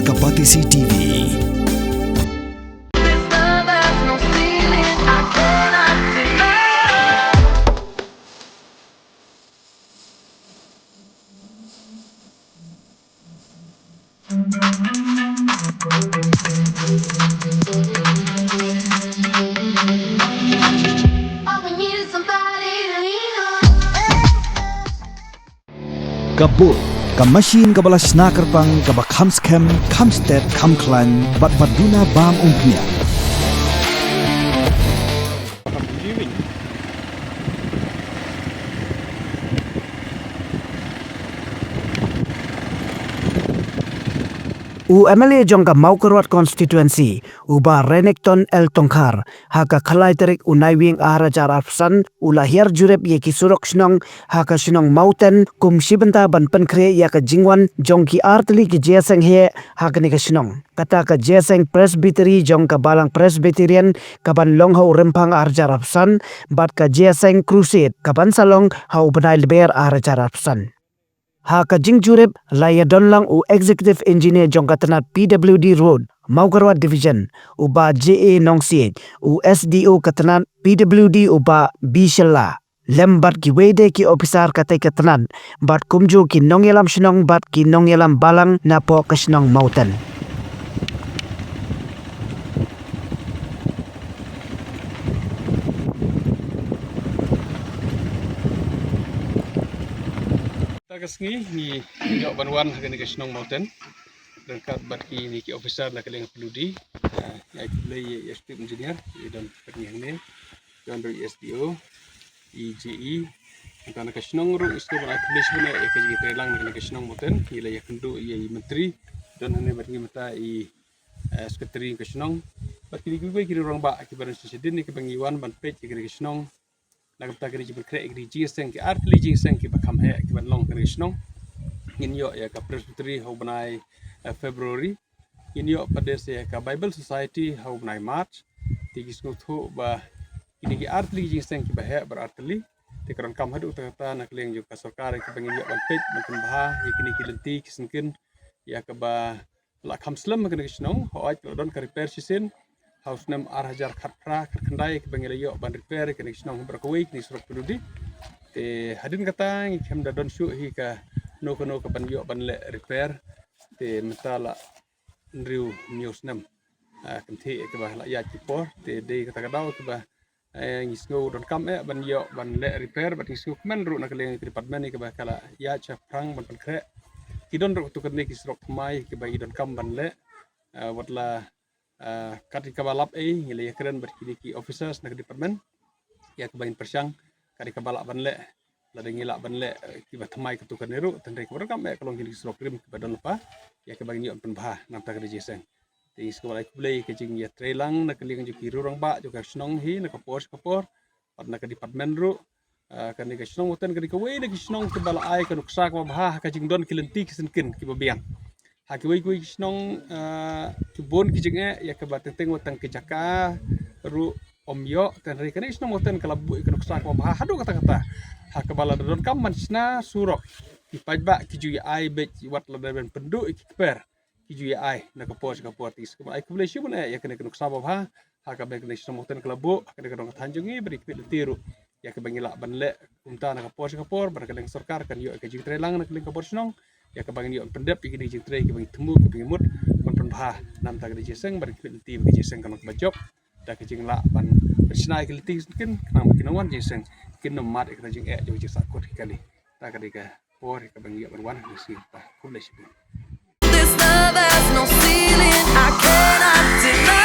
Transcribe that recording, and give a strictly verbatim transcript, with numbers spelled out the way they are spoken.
Ka Batesi T V. Ka boat, ka machine kaba la shna kyrpang, kaba kham skhem, kham stet, kham khlaiñ, bad ba duna bam umphniang. U M L A jong ka Mawkyrwat Constituency, u Bah Renikton L Tongkhar, ha ka khatlai tarik u Naiwieng ar hajar arphew san, u la hiar jurip ïa ki surok shnong ha ka shnong Mawten, kum shi bynta ban pynkhreh ïa ka jingwan jong ki artylli ki jingïaseng heh ha kane ka shnong. Kata ka jingïaseng Presbytery jong ka Balang Presbyterian kaban long ha u Rymphang ar hajar arphew san, bad ka jingïaseng Crusade kaban sa long ha u bnai Lber ar hajar arphew san. Ha ka jingjurip la ïadon lang u Executive Engineer jong ka tnat P W D Road, Mawkyrwat Division, u Bah J A Nongsiej, u S D O ka tnat P W D u Bah B Shylla, lem bad kiwei de ki ophisar katei ka tnat, bad kumjuh ki nongïalam shnong bad ki nongïalam balang napoh ka shnong Mawten. Kata ka sngi ngi ïoh ban wan ha kane ka shnong Mawten ryngkat bad kine ki officer na ka liang P W D. Ah, ïa ki, ïa, ïa Chief Engineer, ïa don pat ngi hangne, don ruh i S D O, i J E. Kata na ka shnong ruh, i sdang ban ai khublei shibun ïa ka jingïatreilang na ka shnong Mawten, ïa la ïakynduh ïa i Myntri, don hangne bad ngi mynta i, eh, Secretary ka shnong. Bad kine kiwei ki rangbah kiba don shadien ïa kiba ngi wan ban peit ïa ka shnong. Na ka bynta ka jingpynkhreh ïa ki jingïaseng, ki artylli jingïaseng kiba kham heh kiban long ha kane ka shnong. Ngin ïoh ïa ka Presbytery ha u bnai, eh, February. Ngin ïoh pat de sa ïa ka Bible Society ha u bnai March. Te ngi sngewthuh ba kine ki artylli jingïaseng kiba heh bad artylli. Te ka donkam haduh katta katta na ka liang jong ka sorkar ïa kiba ngin ïoh ban peit ban pynbha ïa kine ki lynti ki syngkien ïa kaba la kham slem ha kane ka shnong, hooid la don ka repair shisien ha u snem ar hajar khatphra khatkhyndai kaba ngi la ïoh ban repair ha kane ka shnong, baroh kawei kine ki surok pynlong. Te hadien kata ngim da don shuh hi kano kano kaban ïoh ban leh repair. Te mynta la hynriew hynñiew snem, ah, kynthih kaba la ïaid ki por, te dei kata ka daw kaba eh, ngi sngew donkam eh ban ïoh ban leh repair, bad ngi sngewkmen ruh na ka liang ka department ïa kaba ka la ïaid shaphrang ban pynkhreh. Ki don ruh katto katne ki surok thymmai kiba ngi donkam ban leh, eh, wat la, eh, kat ïa kaba lap ei ngi la ïakren bad kine ki officers na ka department ïa kaba ngin pyrshang kat ïa kaba lah ban leh. Lada ngi lah ban leh, eh, kiba thymmai katto katne ruh, hynrei kaba donkam eh ka long kine ki surok rim kiba don lypa ïa kaba ngin ïoh pynbha na ka bynta ka jingïaseng. Te ngi sngewbha ai khublei ka jingïatreilang na ka liang jong ki rangbah jong ka shnong hi na ka por sha ka por, bad na ka department ruh. Ah, kane ka shnong Mawten ka dei kawei na ki shnong kiba la ai ka nuksa kaba bha ha ka jingdon ki lynti ki syngkien kiba biang. Ha kiwei kiwei ki shnong, ah, ki bun ki jingeh ïa kaba teng teng wat tang ki jaka ruh ym ïoh, hynrei kane ka shnong Mawten ka la buh ïa ka nuksa kaba bha haduh katta katta. Ha kaba lada donkam ban shna surok, ki paidbah ki ju ïa ai beit, wat lada ban pynduh ïa ki kper ki ju ïa ai na ka por sha ka por. Te ngi sngewbha ai khublei shibun eh ïa kane ka nuksa ba bha ha kaba kane ka shnong Mawten ka la buh ha kane ka dong ka thaiñ jong ngi, bad ngi khmih lynti ruh ïa kaba ngi lah ban leh kumta na ka por sha ka por, bad ka liang sorkar kan ïoh ïa ka jingtreilang na ka liang ka bor shnong ïa kaba ngin ïoh pyndep ïa kine ki jingtrei kiba ngi thmu kiba ngi mut ban pynbha na ka bynta ka jingïaseng, bad ngi khmih lynti ba ka jingïaseng kan long kaba jop da ka jinglah ban shna ïa ki lynti ki syngkien khnang ba kin nang wan jingïaseng, kin ym mad ïa ka jingeh jong ka jingsahkut ki kali. Ta ka dei ka por ïa kaba ngi ïoh ban wan ha ka sngi kaba khublei shibun. This love has no ceiling, I cannot deny.